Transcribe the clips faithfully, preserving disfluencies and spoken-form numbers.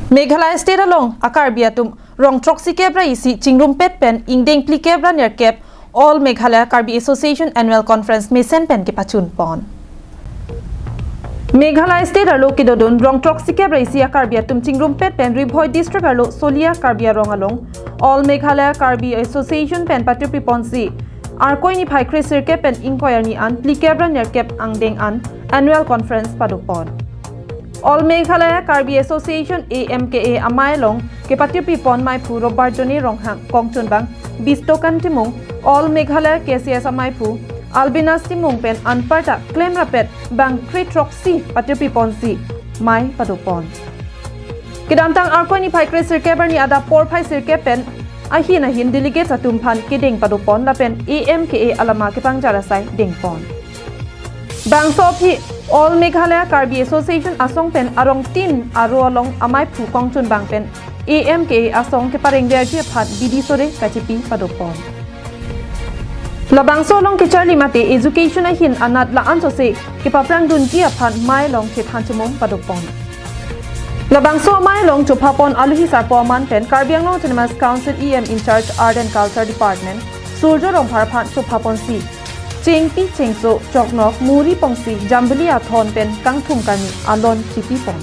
Meghalaya State along a-Karbi atum rong throksi kep ra isi chingrumpet pen ingdeng phli kep ra nerkep All Meghalaya Karbi Association Annual Conference mesen pen kepachun pon. Meghalaya State arlo kedodun rong throksi kep ra isi a-Karbi atum chingrumpet pen Ri Bhoi District arlo Solia Karbi Anglong along All Meghalaya Karbi Association pen patirpi ponsi Arkoi niphai kre sirkep pen ingkoi arni an phli kep ra nerkep angdeng an Annual Conference pado pon. All Meghalaya Karbi Association, A M K A, amei along kepatirpi pon meiphu Robert Johnny Ronghang, kongchunbang Bistokan Timung, All Meghalaya K C S ameiphu Albinas Timung pen anparta klem rapet bang kre throksi patirpi ponsi mei pado pon. Kedamtang Arkoi niphai kre sirkep arni adap porphai sirkep pen ahin ahin delegates atum aphan kedeng pado pon lapen A M K A alama kepangjar asai deng pon. Bangso aphi All Meghalaya Karbi Association asong pen arong tin aro along ameiphu kongchunbang pen A M K A asong keparengverji aphan bidi sore kachipi pado pon. Labangso along kecharli mate education ahin anat la-an sose kepaphrangdunji aphan mei along chethan chemum pado pon. Labangso amei along chopha pon aluhi sarpo aman pen Karbi Anglong Autonomous Council E M in charge Art and Culture Department Surjo Rongphar aphan chopha ponsi chengpi chengso, choknok, muri pongsi, jambili athon pen kangthum kani alon chipi pon.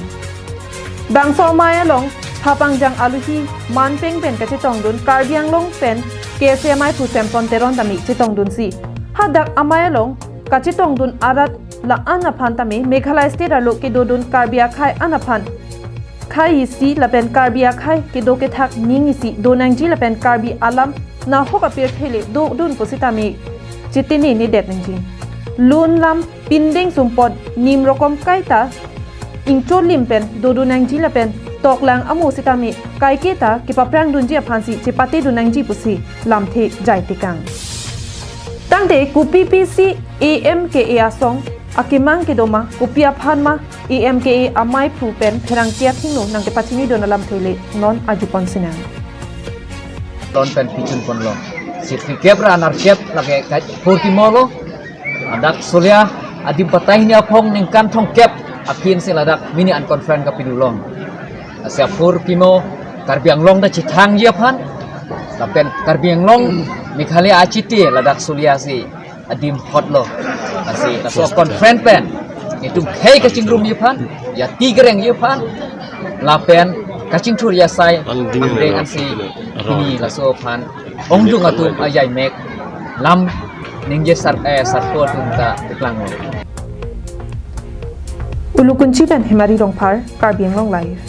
Bangso amei along thapangjang aluhi manpeng pen kachetongdun Karbi Anglong pen K S A ameiphu Samson Teron tame chetongdunsi hadak amei along kachetongdun arat la-an aphan tame Meghalaya State arlo kedodun Karbi akhei an aphan khei isi lapen Karbi akhei kedo kethak ning isi donangji lapen Karbi alam nahok apirthe le dodun pusitame chetini nedet nangji. Lun lam pindeng sumpot nim rokom kaita ingcholim pen dodun nangji lapen toklang amo sitame kaiketa kepaphrangdunji aphansi chepatedun nangji pusi lamthe jai tekang. Tangte kopi pisi A M K A asong akemang kedo ma, kopi aphan ma A M K A ameiphu pen pherangke athengno nangkepachinidun alamthe le non arjupon sinang. Ton pen pichun ponlo. Sirkep ra nerkep lake kai phur kimolo. Ladak Solia adim patai hini aphong ningkan thomkep aphi si ladak mini an conference kapidulong. Lasi aphur kimo Karbi Anglong ta chethangji aphan lapen Karbi Anglong Meghalaya achiti ladak Solia si adim hotlo. Lasi laso conference pen itum khei kachingrumji aphan, jati kerengji aphan lapen kachingthurji asai angdeng ansi hini laso aphan ongjung atum ajai mek lam ningje sar eh sarpo atum ta keklanglo. Ulukunchi pen Hemari Rongphar, Karbi Anglong Live.